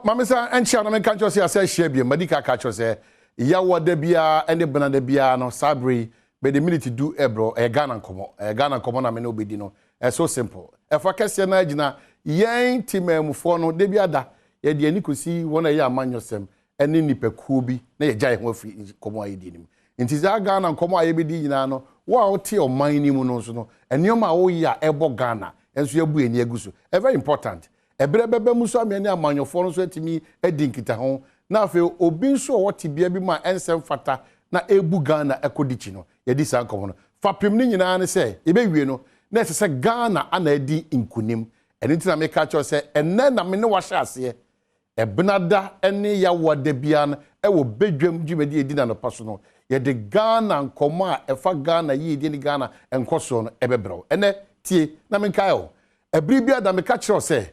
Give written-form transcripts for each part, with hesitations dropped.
Maame sa nkyia na menka nkyerɛ sɛ asɛ ahyia bio. Madi ka ka kyerɛ sɛ yɛwɔ da biara ne bena da biara no, saa bere yi bɛde minute 10 ɛbrɔ. Ɛyɛ Ghana nkɔmmɔ, ɛyɛ Ghana nkɔmmɔ na me ne wobɛdi no. Ɛyɛ so simple. Ɛfa kɛseɛ no agyina yɛn temammufoɔ no da bi ada yɛde ani kɔsi wɔn a ɛyɛ amanyɔsɛm ne nipakuo bi na yɛgya yɛn ho afiri nkɔmmɔ a yɛdi no mu. Nti saa Ghana nkɔmmɔ a yɛbɛdi nyinaa no, wo a wote ɔman no mu no nso no, nneɛma a woyɛ a ɛbɔ Ghana nso yɛbu ani agu so. Ɛ very important. Ɛberɛ bɛbɛ mu so ameɛ ne amanyɔfoɔ no nso atumi adi nkitaho, na afei obi nso a ɔwɔ tebea bi mu a ɛnsɛm fata na ɛbu Ghana ɛkɔ dikyi no, yɛdi saa nkɔmmɔ no. Fapem no nyinaa ne sɛ yɛbɛwie no na ɛsɛ sɛ Ghana ana adi nkonim. Ɛno nti na meka kyerɛ sɛ ɛnnɛ na me ne wahyɛ aseɛ. Ɛbenada ne yawoa da biara no, ɛwɔ bedwam dwumadi a ɛdi n'anɔpa so no, yɛde Ghana nkɔmmɔ a ɛfa Ghana yiedie ne Ghana nkɔsoɔ no ɛbɛbrɛ wo. Ɛnɛ tie na menkae wo. Ɛbere bi ada meka kyerɛ wo sɛ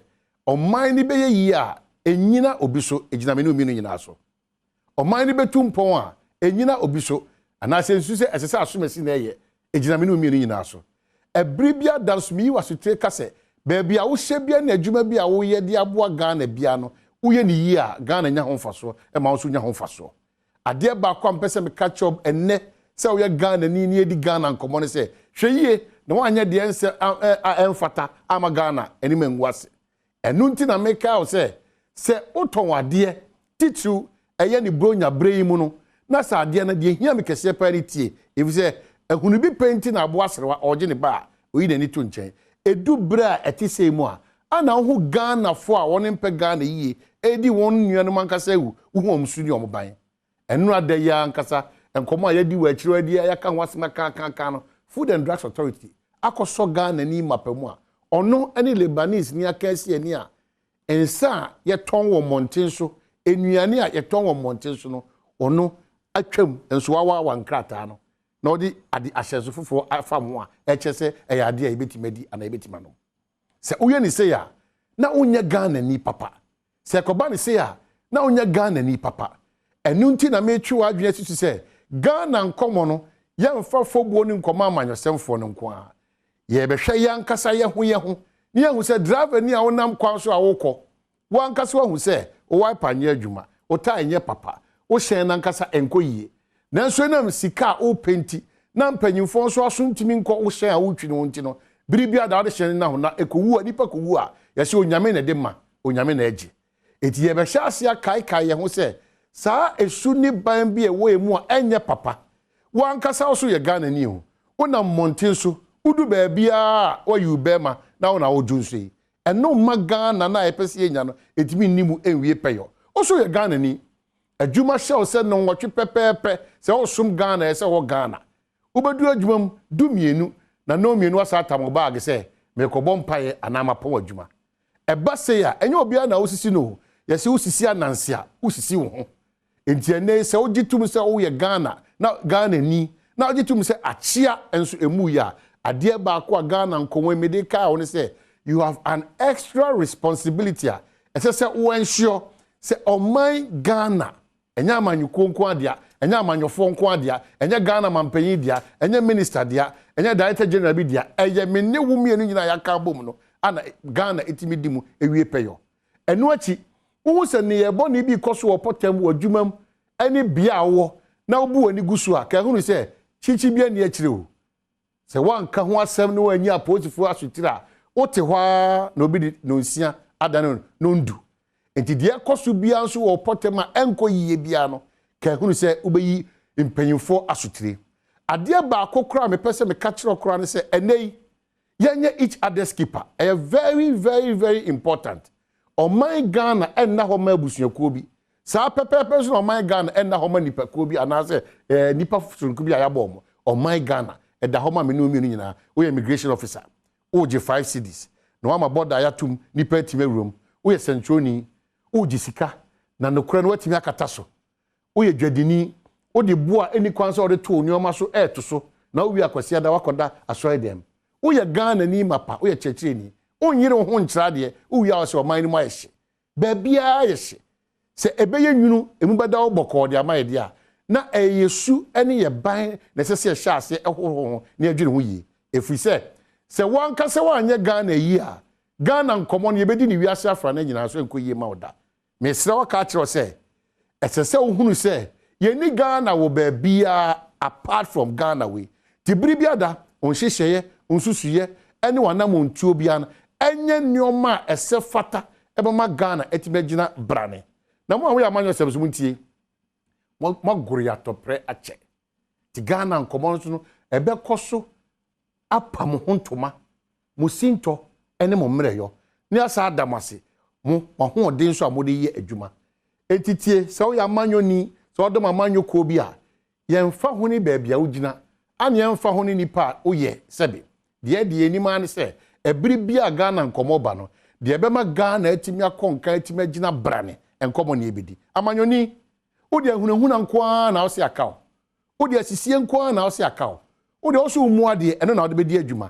ɔman no bɛyɛ yie a, ɛnyina obi so, ɛgyina me ne mmienu nyinaa so. Ɔman no bɛtu mpɔn a, ɛnyina obi so, anaasɛ nsu sɛ ɛsɛ sɛ asomasi na ɛyɛ, ɛgyina me ne mmienu nyinaa so. Ɛbere bi ada nso meyi w'asotire ka sɛ baabi a wohyɛ bia ne adwuma bi a woyɛ de aboa Ghana bia no, woyɛ ne yie a, Ghana nya ho mfasoɔ, ɛma wo nso nya ho mfasoɔ. Adeɛ baako a mpɛ sɛ meka kyerɛ wo ɛnnɛ sɛ woyɛ Ghana ni ne yɛdi Ghana nkɔmmɔ no sɛ, hwɛ yie na woanyɛ deɛ ɛnsɛ a ɛmfata ama Ghana anim angu ase. Ɛno nti na meka wo sɛ wotɔn adeɛ titiriw ɛyɛ ne buronya berɛ yi mu no, na sɛ adeɛ no deɛ hia me kɛseɛ paa ne tie, ɛfiri sɛ ahunu bi pɛ nti na aboa serewa ɔgye ne ba a oyi n'ani to nkyɛn. Ɛdu berɛ a ɛte sei mu a, ana wohu Ghanafoɔ a wɔne mpɛ Ghana yie ɛdi wɔn nuanom ankasa awu, wohu wɔn su ne wɔn ban. Ɛno ada yi ankasa nkɔmmɔ a yɛdi wɔ akyire adi a yɛaka ho asɛm akaakaka no, Food and Drugs Authority akɔsɔ Ghana ni mapa mu a ɔno ne Lebanese ni aka asi ani a nsa a yɛtɔn wɔ mmɔnten so, nnuane a yɛtɔn wɔ mmɔnten so no, ɔno atwam nso wawaawa nkrataa no na ɔde ade ahyɛnso foforɔ afa ho a ɛkyerɛ sɛ ɛyɛ adeɛ a yɛbɛtumi adi anaa yɛbɛtumi anom. Sɛ woyɛ ne sei a, na wonyɛ Ghana ni papa. Sɛ ɛkɔba ne sei a, na wonyɛ Ghana ni papa. Ɛno nti na metwe w'adwene asi so sɛ Ghana nkɔmmɔ no, yɛmfa fobuo ne nkɔmmɔ amanyɔsɛmfoɔ no nko ara. Yɛbɛhwɛ yɛn ankasa yɛ ho yɛ ho ne yɛhu sɛ driver ni a wonam kwan so a wokɔ, wankasa wahu sɛ wo wiper nyɛ adwuma, wo tyre nyɛ papa, wo hyɛn nankasa ɛnkɔ yie. Nanso ɛnam sika a wopɛ nti na mpanyimfoɔ nso aso ntumi nkɔ wo hyɛn a wotwi no ho nti no, bere bi ada wode hyɛn no na ho na ɛkɔwu a, nipa kɔwu a, yɛsɛ Onyame na ɛde ma, Onyame na ɛgye. Enti yɛbɛhyɛ ase akaekae yɛn ho sɛ saa esu ne ban bi a ɛwɔ yɛn mu a ɛnyɛ papa. Wankasa wo so yɛ Ghana ni o. Wonam mmɔnten so, wodu baabiara a wayi wo bɛrima na wo na wodwo nso yi. Ɛno mma Ghana na yɛpɛ sɛ yɛnya no, ɛntumi nni mu nwie pɛyɔ. Wo so yɛ Ghana ni. Adwuma hyɛ wo sɛ nnɔnwɔtwe pɛpɛɛpɛ sɛ wosom Ghana, ɛsɛ wɔ Ghana. Wobɛdu adwuma mu 12 na nnɔnmienu asa atam wo baage sɛ merekɔbɔ mpaeɛ anaa mapɔn adwuma. Ɛba sei a, ɛnyɛ obiara na wosisi no o. Yɛsɛ wosisi ananse a, wosisi wo ho. Nti ɛnnɛ yi sɛ wogye tom sɛ woyɛ Ghana na Ghana ni na wogye tom sɛ akyea nso emu yɛ a, adeɛ baako a Ghana nkɔmmɔ yi mede kaa wo ne sɛ you have an extra responsibility a ɛsɛ sɛ wo ensure sɛ ɔman Ghana ɛnyɛ amanyɔkuo nko adea, ɛnyɛ amanyɔfoɔ nko adea, ɛnyɛ Ghana mampanyin dea, ɛnyɛ minister dea, ɛnyɛ director general bi dea, ɛyɛ me ne wo mmienu nyinaa yɛaka abom no ana Ghana ɛtumi di mu ewie pɛyɔ. Ɛno akyi, wohu sɛ nneyɛɛ bɔne bi kɔ so wɔ pɔtam wɔ adwuma mu ɛne bea a wowɔ na wobu w'ani gu so a, ka ehunu sɛ kyikyi bi ani akyire o. Sɛ woanka ho asɛm na woanyi apolisifoɔ asotire a, wote hɔ ara na obi de nonsia adane nondu. Nti deɛ ɛkɔ so biara nso wɔ pɔtam a ɛnkɔ yie biara no, ka ehunu sɛ wobɛyi mpanyinfoɔ asotire. Adeɛ baako koraa a mepɛ sɛ meka kyerɛ koraa ne sɛ ɛnnɛ yi, yɛnyɛ each other's keeper. Ɛyɛ very very very important. Ɔman Ghana ɛnna hɔ ma abusuakuo bi. Saa pɛpɛɛpɛ nso na ɔman Ghana ɛnna hɔ ma nipakuo bi anaasɛ nipa soronko bi a yɛabɔ wɔn. Ɔman Ghana ɛda hɔ ma me ne wo mmienu nyinaa. Woyɛ immigration officer, wogye 5 cedis na wama border yɛatom nipa atumi awuram. Woyɛ sɛnkyerɛwni, wogye sika na nokorɛ no watumi akata so. Woyɛ dwadini, wode bo a ɛni kwan sɛ wɔde to nneɛma so ɛɛto so na wowie Akwasiada wakɔda asɔre dɛm. Woyɛ Ghana ni mapa, woyɛ kyerɛkyerɛni, wonyere wo ho nkyerɛ adeɛ, wowie a wɔsɛ ɔman no mu ayɛ hye. Baabiara yɛ hye. Sɛ ɛbɛyɛ nwunu, emu bɛda wo bɔkɔɔ de ama yɛ deɛ a, na ɛyɛ su ne yɛ ban na ɛsɛ sɛ yɛhyɛ aseɛ ɛhohoro ho na yɛdwene ho yie. Ɛfiri sɛ wankasa woanyɛ Ghana yi a, Ghana nkɔmmɔ no yɛbɛdi ne wiase afra no nyinaa so ɛnkɔ yie ma wo da. Mesrɛ wo aka akyerɛ wo sɛ, ɛsɛ sɛ wohunu sɛ yɛnni Ghana wɔ baabiara apart from Ghana wei. Nti bere biara da, wo nhyehyɛeɛ, wo nsusuiɛ ne w'anammɔntuo biara no ɛnyɛ nneɛma a ɛsɛ fata ɛbɛma Ghana atumi agyina brane. Na mo a moyɛ amanyɔsɛm nso montie. Moagoro yɛn atɔprɛ akyɛ. Nti Ghana nkɔmmɔ no nso no ɛbɛkɔ so apa mo ho ntoma, mo sintɔ ne mo mmerɛyɔ, ne asan ada mo ase, mo ahoɔden nso a mode yɛ adwuma. Enti tie, sɛ woyɛ amanyɔni, sɛ wodɔm amanyɔ kuo bi a, yɛmfa ho ne baabi a wogyina, ane yɛmfa ho ne nipa a woyɛ, sɛbe. Deɛ ɛde yɛnim ara ne sɛ, ɛbere biara a Ghana nkɔmmɔ ba no, deɛ ɛbɛma Ghana atumi akɔ nkan atumi agyina brane nkɔmmɔ ne yɛbɛdi. Amanyɔni, wode ahunahuna nko ara na wose aka wo. Wode asisie nko ara na wose aka wo. Wo deɛ wose wo mmu adeɛ, ɛno na wode bɛdi adwuma.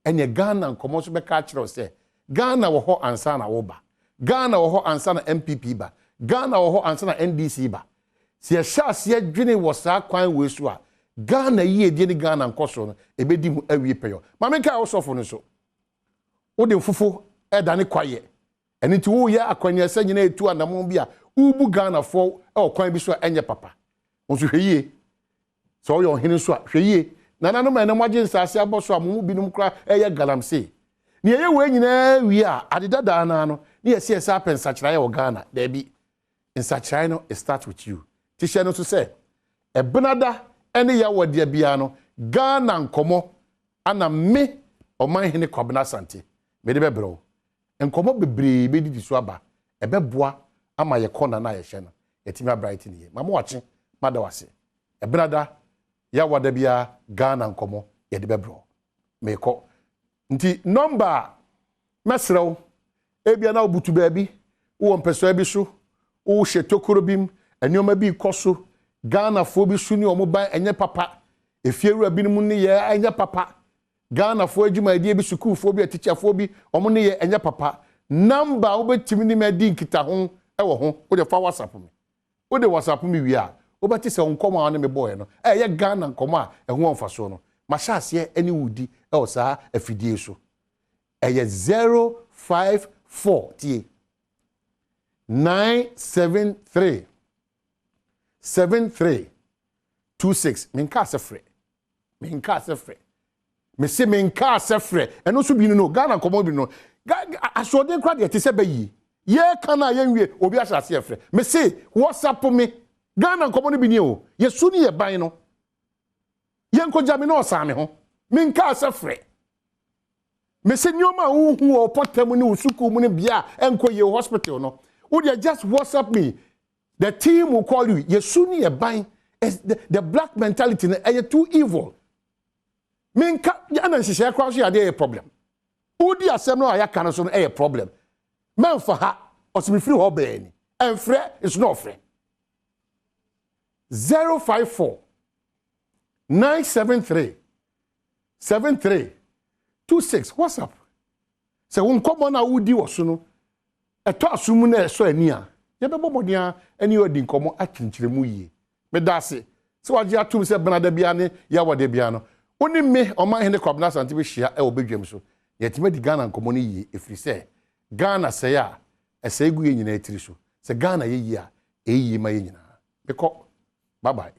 Ɛneɛ Ghana nkɔmmɔ nso bɛka akyerɛ wo sɛ, Ghana wɔ hɔ ansa na woba. Ghana wɔ hɔ ansa na NPP ba. Ghana wɔ hɔ ansa na NDC ba. Sɛ yɛhyɛ aseɛ dwene wɔ saa kwan wei so a, Ghana yiedie ne Ghana nkɔsoɔ no, ɛbɛdi mu awie pɛyɔ. Ma menkae wo sɔfo no nso. Wode mfofo redane kwaeɛ. Ɛno nti woreyɛ akwannuasa nyinaa retu anammɔn bi a worebu Ghanafoɔ wɔ kwan bi so a ɛnyɛ papa. Wo nso hwɛ yie. Sɛ woyɛ ɔhene nso a, hwɛ yie. Nananom a ɛnnɛ moagye nsase abɔ so a mo mu binom koraa reyɛ galamsey. Nea ɛyɛ wei nyinaa wie a, ade dadaa no ara no, ne yɛse yɛsan apɛ nsakyeraeɛ wɔ Ghana. Daabi. Nsakyeraeɛ no, it starts with you. Nti hyɛ no nso sɛ, Ɛbenada ne Yawoadia biara no, Ghana nkɔmmɔ ana me, Ɔmanhene Kwabena Asante, mede bɛbrɛ wo. Nkɔmmɔ bebree bɛdidi so aba. Ɛbɛboa ama yɛ kɔna no a yɛhyɛ no, yɛatumi abrighten yie. Mama wakye, mada wo ase. Ɛbenada, Yawada biara, Ghana nkɔmmɔ yɛde bɛbrɛ wo. Meekɔ. Nti nɔmba a mɛsrɛ wo, ebia na wobutu baabi, wowɔ mpɛsoa bi so, wohyɛ tokuro bi mu, nneɛma bi rekɔ so, Ghanafoɔ bi su ne wɔn ban ɛnyɛ papa, efiewura binom nneyɛɛ ɛnyɛ papa, Ghanafoɔ adwumayɛdeɛ bi, sukuufoɔ bi, atikyafoɔ bi, wɔn nneyɛɛ ɛnyɛ papa. Number a wobɛtumi ne me adi nkitaho wɔ ho, wode fa WhatsApp me. Wode WhatsApp me wie a, wobɛte sɛ wo nkɔmmɔ a wo ne me bɔeɛ no, a ɛyɛ Ghana nkɔmmɔ a ɛho wɔ mfasoɔ no, mahyɛ aseɛ ne wo redi wɔ saa afidie yi so. Ɛyɛ 054, tie, 973 7326. Menkaa sɛ frɛ. Menkaa sɛ frɛ. Mese menkaa sɛ frɛ. Ɛno nso bi no no, Ghana nkɔmmɔ bi no. Asoɔden koraa deɛ ɛte sɛ bɛyie. Yɛreka no a yɛnwie, obi ahyɛ aseɛ frɛ. Mese WhatsApp me. Ghana nkɔmmɔ no bi nie o. Yɛsu ne yɛ ban no. Yɛnkɔgya me na ɔsan me ho. Menkaa sɛ frɛ. Mese nneɛma a wohu wɔ wo pɔtam ne wo sukuu mu ne bea a ɛnkɔ yie wɔ hospital no, wo deɛ just WhatsApp me. The team will call you. Yɛsu ne yɛ ban. The, the black mentality no ɛyɛ too evil. Menka ɛna nhyehyɛeɛ koraa nso yɛ adeɛ yɛ problem. Wodi asɛm no a yɛaka no so no ɛyɛ problem. Mɛmfa ha ɔsɛ mefiri hɔ bɛɛ ni. Ɛmfrɛ nso na ɔfrɛ. 054 973 73 26 WhatsApp. Sɛ wo nkɔmmɔ no a wodi wɔ so no ɛtɔ asom mu na ɛsɔ ani a, yɛbɛbɔ mmɔden ara ne wo adi nkɔmmɔ akyerɛkyerɛ mu yie. Meda ase sɛ woagye atom sɛ Benada biara ne Yawa biara no, wo ne me, Ɔmanhene Kwabena Asante bɛhyia wɔ badwam so na yɛatumi adi Ghana nkɔmmɔ no yie ɛfiri sɛ Ghana sɛe a, ɛsɛe gu yɛn nyinaa tiri so. Sɛ Ghana yɛ yie a, ɛyɛ yie ma yɛn nyinaa. Mekɔ. Bye bye.